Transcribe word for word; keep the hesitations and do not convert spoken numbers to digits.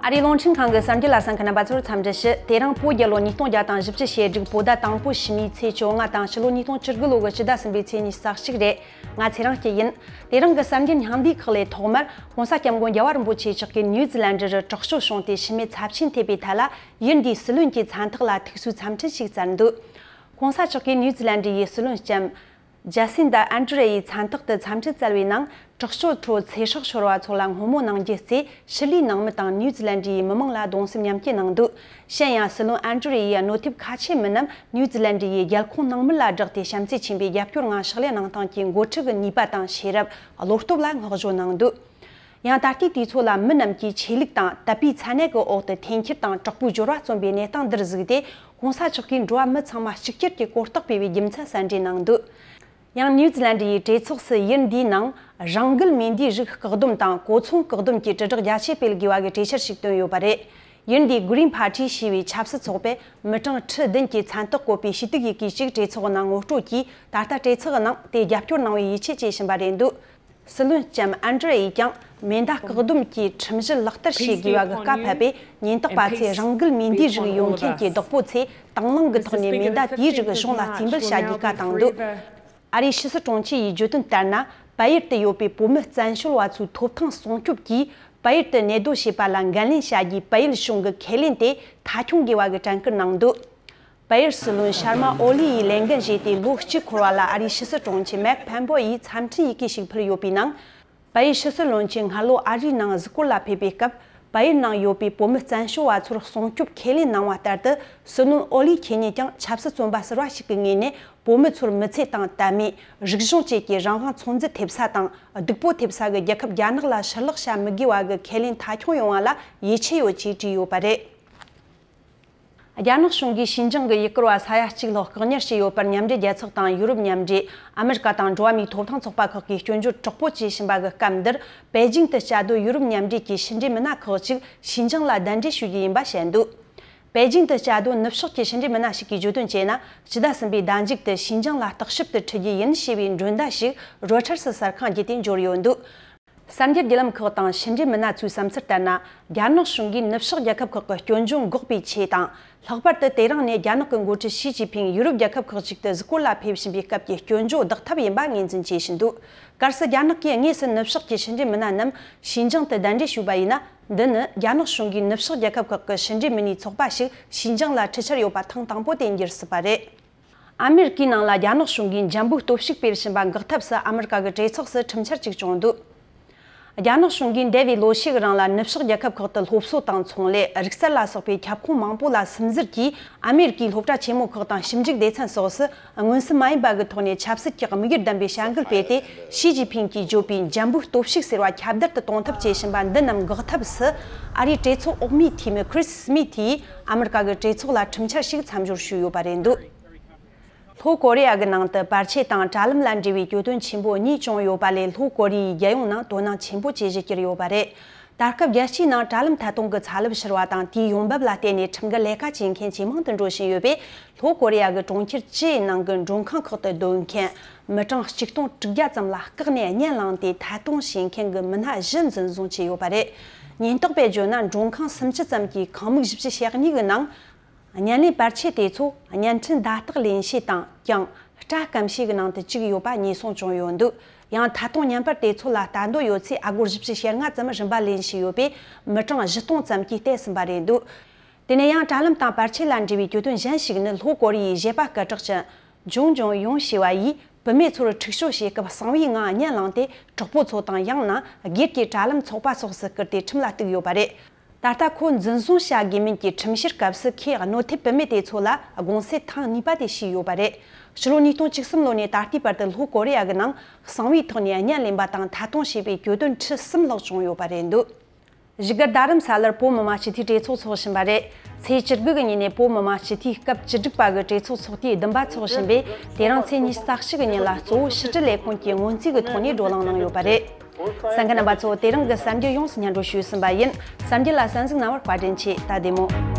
ཨ་རིའི་རླུང་འཕྲིན་ཁང་གི་གསར་འགྱུར་ལ་གསན་མཁན་རྣམ་པ་ཚོར་འཚམས་འདྲི་ཞུ། དེ་རིང་བོད་རྒྱལ་ལོ་ཉིས་སྟོང་བརྒྱ་དང་བཞི་བཅུ་ཞེ་དྲུག་བོད་ཟླ་དང་པོ་ཕྱི་མའི་ཚེས་བཅོ་ལྔ་དང་ཕྱི་ལོ་ཉིས་སྟོང་བཅུ་དགུ་ལོ་གི་ཕྱི་ཟླ་གསུམ་པའི་ཚེས་ཉི་ཤུ་རྩ་གཅིག་རེད། ང་ཚེ་རིང་སྐྱིད་ཡིན། དེ་རིང་གི་གསར་འགྱུར་སྙིང་བསྡུས་ཁག་ལས་ཐོག་མར་༸གོང་ས་༸སྐྱབས་མགོན་རྒྱལ་བ་རིན་པོ་ཆེ་མཆོག་གིས་ཉིའུ་ཛི་ལན་ཌི་རུ་དྲག་སྤྱོད་བྱུང་སྟེ་ཤི་རྨས་ཚབས་ཆེན་ཐེབས་པའི་ཐད་ལ་ཡུལ་འདིའི་སྲིད་བློན་གྱི་མཚན་རྟགས་ལ་ཐུགས་གསོའི་འཚམས་འཕྲིན་ཞིག་བསྩལ་འདུག ༸གོང་ས་མཆོག་གིས་ཉིའུ་ཛི་ལན་ཌི་ཡི་སྲིད་བློན་ལྕམ་ཇ་སིན་ད་ཨན་ཏྲེ་ཡི་མཚན་རྟགས་དུ་འཚམས་འཕྲིན་བསྩལ་བའི་ནང་། དྲག་སྤྱོད་ཁྲོད་ཚེ་སྲོག་ཤོར་བ་ཚོ་ལ་སྔོན་མོ་གནང་རྒྱུ་བཅས་ཕྱི་ལུས་ནང་མི་དང་ཉིའུ་ཛི་ལན་ཌི་ཡི་མི་མང་ལ་གདུང་སེམས་མཉམ་སྐྱེད་གནང་འདུག་གཞན་ཡང་སྲིད་བློན་ཨན་ཏྲེ་ཡི་གནོད་ཐེབས་ཁ་ཆེ་མི་རྣམས་ཉིའུ་ཛི་ལན་ཌི་ཡི་རྒྱལ་ཁོངས་ནང་མི་ལ་བསྒྲགས་ཏེ་བྱམས་བརྩེ་ཆེན་པོས་རྒྱབ་སྐྱོར་ངང་ཕྱག་ལས་གནང་སྟངས་ཀྱི་འགོ་ཁྲིད་ཀྱི་ནུས་པ་དང་ཤེས་རབ། བློ་སྟོབས་ལ་བསྔགས་བརྗོད་གནང་འདུག་ཡང་ད་ལྟའི་དུས་ཚོད་ལ་མི་རྣམས་ཀྱིས་ཆོས་ལུགས་དང་དད་པའི་མཚན་གནས་ཀྱི་འོག་ཏུ་འཐེན་འཁྱེར་དང་དྲག་པོའི་སྦྱོར་བ་རྩོམ་པའི་གནས་སྟངས་འདིར་གཟིགས་ཏེ། ༸གོང་ས་མཆོག་གིས་འགྲོ་བ་མི་ཚང་མ་གཅིག་གྱུར་གྱི་གོ་རྟོགས་སྤེལ་བའི་རྒྱུ་མཚན་གསལ་འགྲེལ་གནང་འདུག་ཡང་ནིའུ་ཛི་ལན་ཌི་ཡི་གྲོས་ཚོགས་སུ་ཡུལ་འདིའི་ནང་རང་འགུལ་མིན་འདིའི་རིགས་བཀག་སྡོམ་དང་གོ་མཚོན་བཀག་སྡོམ་གྱི་དྲིལ་བསྒྲགས་རྒྱ་ཆེ་སྤེལ་དགོས་པ་གི་གྲོས་འཆར་ཞིག་བཏོན་ཡོད་པ་རེད། ཡུལ་འདིའི་Green Party ཞེས་པའི་ཆབ་སྲིད་ཚོགས་པས་མི་གྲངས་ཁྲི་བདུན་གྱི་མཚན་རྟགས་བཀོད་པའི་ཞུ་གཏུག་ཡི་གེ་ཞིག་གྲོས་ཚོགས་ནང་ངོ་སྤྲོད་ཀྱིས། ད་ལྟ་གྲོས་ཚོགས་ནང་དེ་རྒྱབ་སྐྱོར་གནང་བའི་ཡིད་ཆེས་བྱེད་བཞིན་པ་རེད་འདུག་སྲིད་བློན་ལྕམ་ཨན་ཏྲེ་ཡིས་ཀྱང་མེ་མདའ་བཀག་སྡོམ་གྱི་ཁྲིམས་གཞི་ལག་བསྟར་བྱེད་དགོས་པ་གི་བཀའ་ཕབ་པས། ཉེན་རྟོག་པ་ཚོས་རང་འགུལ་མིན་འདིའི་རིགས་ཡོད་མཁན་གྱི་བདག་པོ་ཚོས་དང་བླངས་ཀྱི་ཐོག་ནས་མེ་མདའ་དེའི་རིགས་གཞུང་ལ་རྩིས་འབུལ་བྱ་རྒྱུའི་བཀའ་བཏང་འདུག་ཨ་རིའི་ཕྱི་སྲིད་དྲུང་ཆེ་ཡིས་བརྗོད་དོན་ལྟར་ན། བལ་ཡུལ་དུ་ཡོད་པའི་བོད་མི་བཙན་བྱོལ་བ་ཚོའི་ཐོབ་ཐང་སྲུང་སྐྱོབ་ཀྱིས་བལ་ཡུལ་དུ་གནས་སྡོད་བྱེད་པ་ལ་འགན་ལེན་བྱ་རྒྱུའི་བལ་ཡུལ་གཞུང་གི་ཁས་ལེན་དེ་མཐའ་འཁྱོངས་དགོས་པ་གི་དྲན་སྐུལ་གནང་འདུག་བལ་ཡུལ་སྲིད་བློན་ཤར་མ་ཨོ་ལི་ཡིས་ལས་འགན་བཞེས་ཏེ་ལོ་གཅིག་འཁོར་བ་ལ། ཨ་རིའི་ཕྱི་སྲིད་དྲུང་ཆེ་མེག་ཕན་པོ་ཡིས་འཚམས་འཕྲིན་ཡི་གེ་ཞིག་ཕུལ་ཡོད་པའི་ནང་། བལ་ཡུལ་ཕྱི་སྲིད་བློན་ཆེན་སྔ་ལོ་ཨ་རིའི་ནང་གཟིགས་སྐོར་ལ་ཕེབས་པའི་སྐབས། བལ་ཡུལ་ནང་ཡོད་པའི་བོད་མི་བཙན་བྱོལ་བ་ཚོར་སྲུང་སྐྱོབ་ཁས་ལེན་གནང་བ་ལྟར་དུ། སྲིད་བློན་ཨོ་ལི་ཁྱེད་ཉིད་ཀྱང་ཆབ་སྲིད་བཙོན་པ་ཟུར་བ་ཞིག་གི་ངོས་ནས། བོད་མི་ཚོར་མི་ཚེ་དང་དད་མོས། རིག་གཞུང་བཅས་ཀྱི་རང་དབང་ཚོད་འཛིན་ཐེབས་ས་དང་། སྡུག་པོ་ཐེབས་ས་གི་རྒྱལ་ཁབ་རྒྱ་ནག་ལ་ཕྱིར་ལོག་བྱ་མི་དགོས་པ་གི་ཁས་ལེན་མཐའ་འཁྱོངས་ཡོང་བ་ལ་ཡིད་ཆེས་ཡོད་ཅེས་བྲིས་ཡོད་པ་རེད། རྒྱ་ནག་གཞུང་གིས་ཞིན་ཅང་གི་ཡུལ་སྐོར་བ་ས་ཡ་གཅིག་ལྷག་བཀག་ཉར་བྱས་ཡོད་པར། མཉམ་འབྲེལ་རྒྱལ་ཚོགས་དང་ཡུ་རོབ་མཉམ་འབྲེལ། ཨ་མི་རི་ཀ་དང་འགྲོ་བ་མིའི་ཐོབ་ཐང་ཚོགས་པ་ཁག་གིས་སྐྱོན་བརྗོད་དྲག་པོ་བྱེད་བཞིན་པ་གི་སྐབས་འདིར། པེ་ཅིང་དུ་བཅའ་སྡོད་ཡུ་རོབ་མཉམ་འབྲེལ་གྱི་ཕྱི་འབྲེལ་མི་སྣ་ཁག་ཅིག་ཞིན་ཅང་ལ་གདན་འདྲེན་ཞུ་རྒྱུ་ཡིན་པ་བཤད་འདུག་པེ་ཅིང་དུ་བཅའ་སྡོད་ནུབ་ཕྱོགས་ཀྱི་ཕྱི་འབྲེལ་མི་སྣ་ཞིག་གིས་བརྗོད་དོན་བྱས་ན། སྤྱི་ཟླ་གསུམ་པའི་ཟླ་མཇུག་ཏུ་ཞིན་ཅང་ལ་བརྟག་ཞིབ་ཏུ་འཁྲིད་རྒྱུ་ཡིན་ཞེས་པའི་མགྲོན་བརྡ་ཞིག་རོའི་ཊར་སི་གསར་ཁང་བརྒྱུད་དེ་འབྱོར་ཡོད་འདུག་གསར་འགྱུར་བརྒྱུད་ལམ་ཁག་དང་ཕྱི་འབྲེལ་མི་སྣ་ཚོའི་བསམ་ཚུལ་ལྟར་ན། རྒྱ་ནག་གཞུང་གིས་ནུབ་ཕྱོགས་རྒྱལ་ཁབ་ཁག་གི་སྐྱོན་བརྗོད་འགོག་པའི་ཆེད་དང་། ལྷག་པར་དུ་དེ་རིང་ནས་རྒྱ་ནག་གི་འགོ་ཁྲིད་ཞི་ཅིན་ཕིང་ཡུ་རོབ་རྒྱལ་ཁབ་ཁག་ཅིག་ཏུ་གཟིགས་སྐོར་ལ་ཕེབས་བཞིན་པའི་སྐབས་ཀྱི་སྐྱོན་བརྗོད་བདག་ཐབས་ཡིན་པ་ངོས་འཛིན་བྱེད་བཞིན་འདུག་གལ་སྲིད་རྒྱ་ནག་གིས་དངོས་སུ་ནུབ་ཕྱོགས་ཀྱི་ཕྱི་འབྲེལ་མི་སྣ་རྣམས་ཞིན་ཅང་དུ་གདན་འདྲེན་ཞུས་པ་ཡིན་ན། འདི་ནི་རྒྱ་ནག་གཞུང་གིས་ནུབ་ཕྱོགས་རྒྱལ་ཁབ་ཁག་གི་ཕྱི་འབྲེལ་མི་སྣའི་ཚོགས་པ་ཞིག་ཞིན་ཅང་ལ་ཁྲིད་འཆར་ཡོད་པ་ཐེངས་དང་པོ་དེ་འགྱུར་སྲིད་པ་རེད། ཨ་མེ་རི་ཀའི་ནང་ལ་རྒྱ་ནག་གཞུང་གིས་འཇམ་པོའི་སྟོབས་ཤུགས་སྤེལ་བཞིན་པ་འགག་ཐབས་སུ་ཨ་མེ་རི་ཀ་གི་གྲོས་ཚོགས་སུ་ཁྲིམས་འཆར་གཅིག་བྱུང་འདུག་རྒྱ་ནག་གཞུང་གིས་འདས་པའི་ལོ་ཤས་ཀྱི་རིང་ལ་ནུབ་ཕྱོགས་རྒྱལ་ཁབ་ཁག་ཏུ་སློབ་གསོ་དང་ཚོང་ལས། རིག་རྩལ་ལ་སོགས་པའི་ཁྱབ་ཁོངས་མང་པོ་ལ་སིམ་འཛུལ་གྱིས། ཨ་མེ་རི་ཀའི་སློབ་གྲྭ་ཆེན་མོ་ཁག་དང་ཞིབ་འཇུག་སྡེ་ཚན་སོགས་སུ་མངོན་སུམ་མ་ཡིན་པ་གི་ཐོག་ནས་ཆབ་སྲིད་ཀྱི་དམིགས་ཡུལ་ལྡན་པའི་བྱ་འགུལ་སྤེལ་ཏེ། ཞི་ཅིན་ཕིང་གིས་བརྗོད་པའི་འཇམ་པོའི་སྟོབས་ཤུགས་ཟེར་བ་ཁྱབ་གདལ་དུ་གཏོང་ཐབས་བྱེད་བཞིན་པ་འདི་རྣམས་འགག་ཐབས་སུ། ཨ་རིའི་གྲོས་ཚོགས་འོག་མའི་འཐུས་མི་ཁྲིས་སི་མི་ཐི་ཡིས་ཨ་མེ་རི་ཀ་གི་གྲོས་ཚོགས་ལ་ཁྲིམས་འཆར་ཞིག་མཚམས་སྦྱོར་ཞུས་ཡོད་པ་རེད་འདུག་ལྷོ་ཀོ་རི་ཡ་གི་ནང་དུ་བར་ཆད་དང་དྲ་ལམ་ལ་འབྲེལ་བའི་གྱོད་དོན་ཆེན་པོ་གཉིས་བྱུང་ཡོད་པ་ལས། ལྷོ་ཀོ་རི་ཡའི་རྒྱལ་ཡོངས་ནང་དོ་སྣང་ཆེན་པོ་ཇེ་ཞན་གྱུར་ཡོད་པ་རེད། ད་སྐབས་རྒྱལ་སྤྱིའི་ནང་དྲ་ལམ་ཐད་གཏོང་གི་ཚ་རླབས་འཕྱུར་བ་དང་། དེའི་ཡོང་འབབ་ལ་བརྟེན་ནས་ཁྲིམས་འགལ་ལས་ཀ་བྱེད་མཁན་ཇེ་མང་དུ་འགྲོ་བཞིན་ཡོད་པས། ལྷོ་ཀོ་རི་ཡ་གི་གྲོང་ཁྱེར་བཅུའི་ནང་གི་མགྲོན་ཁང་ཁག་ཏུ་སྡོད་མཁན་མི་གྲངས་ཆིག་སྟོང་དྲུག་བརྒྱ་ཙམ་ལ་བཀག་ནས་བརྙན་བླངས་ཏེ་ཐད་གཏོང་བྱེད་མཁན་གྱི་མི་སྣ་བཞི་འཛིན་བཟུང་བྱས་ཡོད་པ་རེད། ཉེན་རྟོག་པས་བརྗོད་ན། མགྲོན་ཁང་སུམ་ཅུ་ཙམ་གྱི་ཁང་མིག་བཞི་བཅུ་ཞེ་གཉིས་ཀྱི་ནང་། བརྙན་ལེན་བར་ཆད་དེ་ཚོ་བརྙན་འཕྲིན་བརྡ་རྟགས་ལེན་བྱེད་དང་། ཀྱང་སྐྲ་སྐམ་བྱེད་ཀྱི་ནང་དུ་བཅུག་ཡོད་པ་ཉེན་སྲུང་བྱུང་ཡོད་འདུག་ཡང་ཐད་གཏོང་བརྙན་པར་དེ་ཚོ་ལ་ལྟ་འདོད་ཡོད་ཚེ། ཨ་སྒོར་བཞི་བཅུ་ཞེ་ལྔ་ཙམ་རིན་པ་ལེན་བཞིན་ཡོད་པས། མི་གྲངས་བཞི་སྟོང་ཙམ་གྱིས་བལྟས་ཟིན་པ་རེད་འདུག་དེ་ནས་ཡང་དྲ་ལམ་དང་བར་ཆད་ལ་འབྲེལ་བའི་གྱོད་དོན་གཞན་ཞིག་ནི། ལྷོ་ཀོ་རི་ཡའི་གཞས་པ་སྐད་གྲགས་ཅན་ཇུང་ཇུང་ཡུང་ཞེས་པ་ཡིས་བུད་མེད་ཚོར་འཁྲིག་སྤྱོད་བྱེད་སྐབས་གསང་བའི་ངང་བརྙན་བླངས་ཏེ། གྲོགས་པོ་ཚོ་དང་། ཡང་ན་སྒེར་གྱི་དྲ་ལམ་ཚོགས་པ་སོགས་སུ་བསྐུར་ཏེ་ཁྲིམས་ལ་གཏུགས་ཡོད་པ་རེད། ད་ལྟ་ཁོ་འཛིན་བཟུང་བྱ་དགོས་མིན་གྱི་ཁྲིམས་བཤེར་སྐབས་སུ། ཁོས་གནོད་ཐེབས་བུད་མེད་དེ་ཚོ་ལ་དགོངས་སེལ་ཐེངས་གཉིས་པ་དེ་ཞུས་ཡོད་པ་རེད། ཕྱི་ལོ་ཉིས་སྟོང་བཅུ་གསུམ་ལོ་ནས་ད་ལྟའི་བར་དུ་ལྷོ་ཀོ་རི་ཡ་གི་ནང་གསང་བའི་ཐོག་ནས་བརྙན་ལེན་པ་དང་ཐད་གཏོང་བྱས་པའི་གྱོད་དོན་ཁྲི་གསུམ་ལྷག་བྱུང་ཡོད་པ་རེད་འདུག་བཞུགས་སྒར་རྡ་རམ་ས་ལར་བོད་མི་མང་སྤྱི་འཐུས་གྲོས་ཚོགས་འཚོགས་བཞིན་པ་རེད། ཚེས་བཅུ་དགུ་གི་ཉིན་ནས་བོད་མི་མང་སྤྱི་འཐུས་སྐབས་བཅུ་དྲུག་པ་གི་གྲོས་ཚོགས་ཚོགས་དུས་བདུན་པ་འཚོགས་བཞིན་པས། དེ་རིང་ཚེས་ཉི་ཤུ་རྩ་གཅིག་གི་ཉིན་ལ་གཙོ་བོ་ཕྱི་དྲིལ་ལས་ཁུངས་ཀྱི་སྔོན་རྩིས་ཀྱི་ཐོག་ནས་བགྲོ་གླེང་གནང་ཡོད་པ་རེད། གསན་མཁན་རྣམ་པ་ཚོ། དེ་རིང་གི་གསར་འགྱུར་ཡོངས་སུ་སྙན་སྒྲོན་ཞུས་ཟིན་པ་ཡིན། གསར་འགྱུར་ལ་གསན་གཟིགས་གནང་བར་བཀའ་དྲིན་ཆེ། ད་བདེ་མོ།